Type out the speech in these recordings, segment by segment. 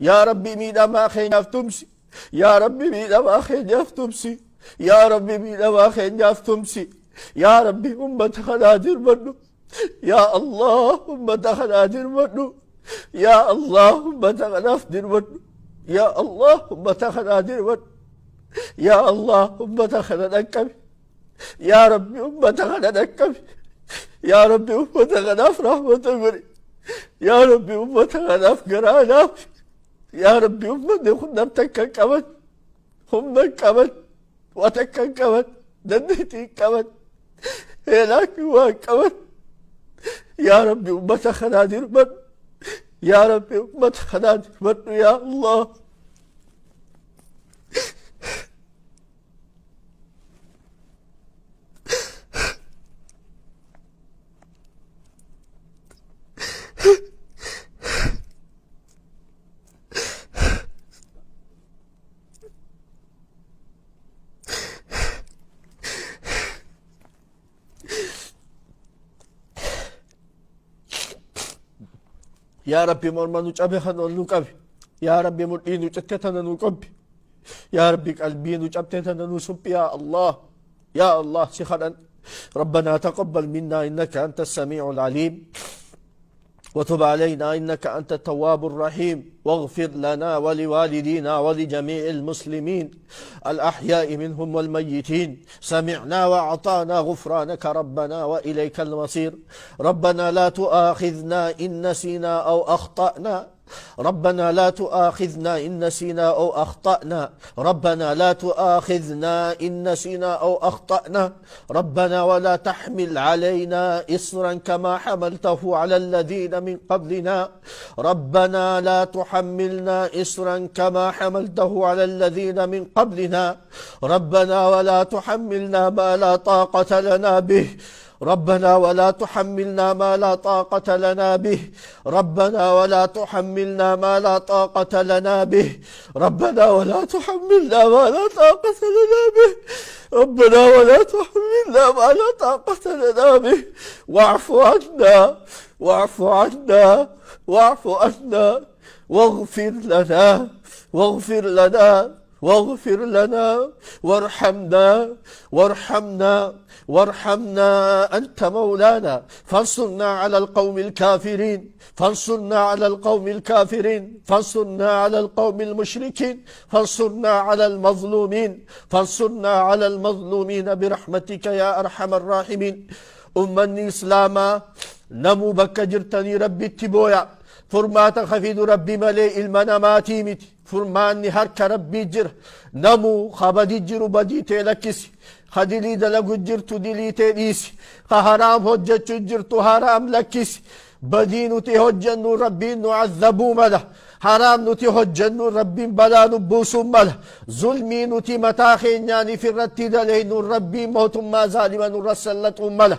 Yaa Rabbi miidhamaa keenyaaf tumsi. Yaa Rabbi miidhamaa keenyaaf tumsi. Yaa Rabbi miidhamaa keenyaaf tumsi. Yaa Rabbi ummata kanaa dirmadhu. Yaa Allah ummata kanaa dirmadhu. Yaa Allah ummata kanaaf dirmadhu. Yaa Allah ummata kanaa dirmadhu. Yaa Allah ummata kana dhaqqabi. Yaa Rabbi ummata kana dhaqqabi. Yaa Rabbi ummata kanaaf rahmata godhi. Yaa Rabbi ummata kanaaf garaa laafi. Yaa Rabbi ummanni kun nam takka hin qaban. Humna hin qaban. Waa takka hin qaban. Dandeettii hin qaban. Heelaaki waa hin qaban. Yaa Rabbi ummata kanaa dirmadhu. Yaa Rabbi ummata kanaa dirmadhu yaa Allah. Yaa Rabbi morma nu cabe kan ol nu qabi. Yaa Rabbi mudhii nu citte tana nu qobbi. Yaa Rabbi qalbii nu cabte tana nu suphi yaa Allah. Yaa Allah si kadhan. ربنا تقبل منا إنك أنت السميع العليم وتب علينا إنك أنت التواب الرحيم واغفر لنا ولوالدينا ولجميع المسلمين الأحياء منهم والميتين سمعنا وأعطانا غفرانك ربنا وإليك المصير ربنا لا تؤاخذنا إن نسينا أو أخطأنا ربنا لا تؤاخذنا إن نسينا أو أخطأنا ربنا لا تؤاخذنا إن نسينا أو أخطأنا ربنا ولا تحمل علينا إصرا كما حملته على الذين من قبلنا ربنا لا تحملنا إصرا كما حملته على الذين من قبلنا ربنا ولا تحملنا ما لا طاقة لنا به ربنا ولا تحملنا ما لا طاقة لنا به ربنا ولا تحملنا ما لا طاقة لنا به ربنا ولا تحملنا ما لا طاقة لنا به ربنا ولا تحملنا ما لا طاقة لنا به واعف عنا واعف عنا واعف عنا واغفر لنا واغفر لنا واغفر لنا وارحمنا وارحمنا وارحمنا أنت مولانا فانصرنا على القوم الكافرين فانصرنا على القوم الكافرين فانصرنا على القوم المشركين فانصرنا على المظلومين فانصرنا على المظلومين برحمتك يا أرحم الراحمين. أمني إسلاما نمو بك جرتني ربي تبويا فرماتا خفيد ربي ملي المناماتي متي Furmaanni harka Rabbii jira. Namuu ka badii jiru badii tee lakkisi. Ka dilii dalagu jirtu dilii tee dhiisi. Ka haraam hojjechu jirtu haraam lakkisi. Badii nuti hojjennu Rabbiin nu azzabuu mala. Haraam nuti hojjennu Rabbiin balaa nu buusuu mala. Zulmii nuti mataa keenyaan ifirratti daleynu Rabbiin mootummaa zaalima nurra sallaxuu mala.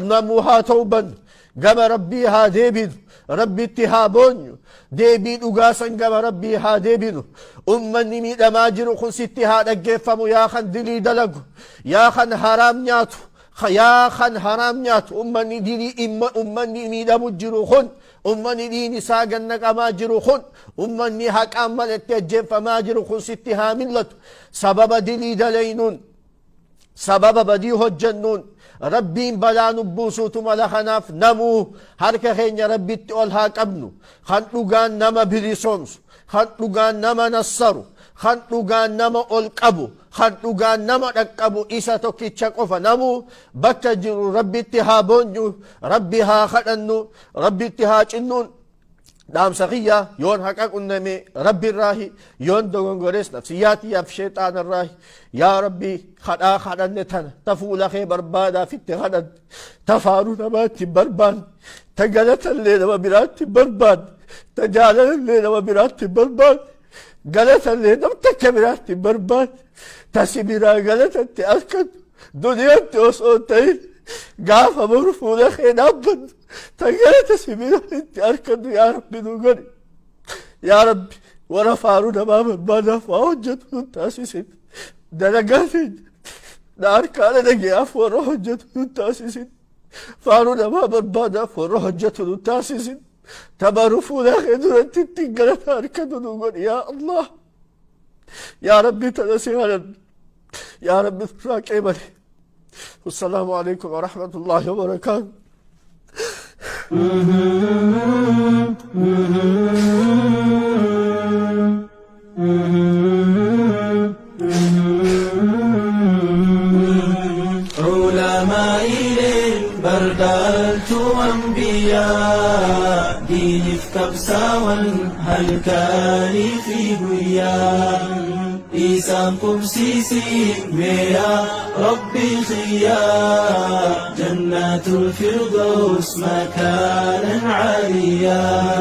Namuu haa tawbannu. Gama Rabbii haa deebinu. Rabbitti haa boonyu. Deebii dhugaa san gama Rabbii haa deebinu. Ummanni miidhamaa jiru kun sitti haa dhaggeeffamu yaa kan dilii dalagu. Yaa kan haraam nyaatu. Yaa kan haraam nyaatu. Ummanni dilii ummanni miidhamu jiru kun ummanni dhiin isaa gannaqamaa jiru kun ummanni haqaan maletti ajjeeffamaa jiru kun sitti haa mil'atu. Sababa dilii dalaynuun sababa badii hojjennuun Rabbiin balaa nu buusuutu mala. Kanaaf namuu harka keenya Rabbitti ol haa qabnu. Kan dhugaan nama bilisoomsu, kan dhugaan nama nassaru, kan dhugaan nama ol qabu, kan dhugaan nama dhaqqabu isa tokkicha qofa. Namuu bakka jiru Rabbitti haa boonyu, Rabbi haa kadhannu, Rabbitti haa cinnuun. Dhaamsa kiyya yoon haqa qunname Rabbi irraahi, yoon dogongores nafsiyyaa tiyyaaf sheexaana irraahi. Yaa Rabbi, kadhaa kadhanne tana ta fuula kee barbaadaaf itti kadhanne, ta faaruu namaatti hin barbaanne, ta galatallee nama biraatti hin barbaanne, ta jaalalallee nama biraatti hin barbaanne, galatallee nam takka biraatti hin barbaanne, ta si biraa galatatti arkannu duniyaatti osoo hin ta'in gaafa boru fuula kee dhaabbannu ta galata si bira itti arkannu yaa Rabbi nu godhi. Yaa Rabbi, warra faaruu namaa barbaadaaf waa hojjetu nu taasisin. Dalagaa teenya na harkaana dhagayaaf warra hojjetu nu taasisin. Faaruu namaa barbaadaaf warra hojjetu nu taasisin. Tabaru fuula kee duratti ittiin galata harkatu nu godhi yaa Allah. Yaa Rabbi tana si kadhanna. Yaa Rabbi nurraa qeebali. Wassalaamu alaikum wa rahmatullahi wa barakaatuh. Ulamaa'ileen bardaaltu anbiyaa diiniif qabsaawan halkanii fi guyyaa isaan qubsiisi mee yaa rabbi kiyyaa jannatul firdaws makaanan caaliyaa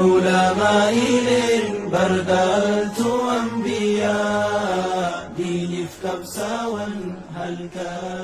Ulamaa'ileen bardaaltu anbiyaa diiniif qabsaawan halkanii.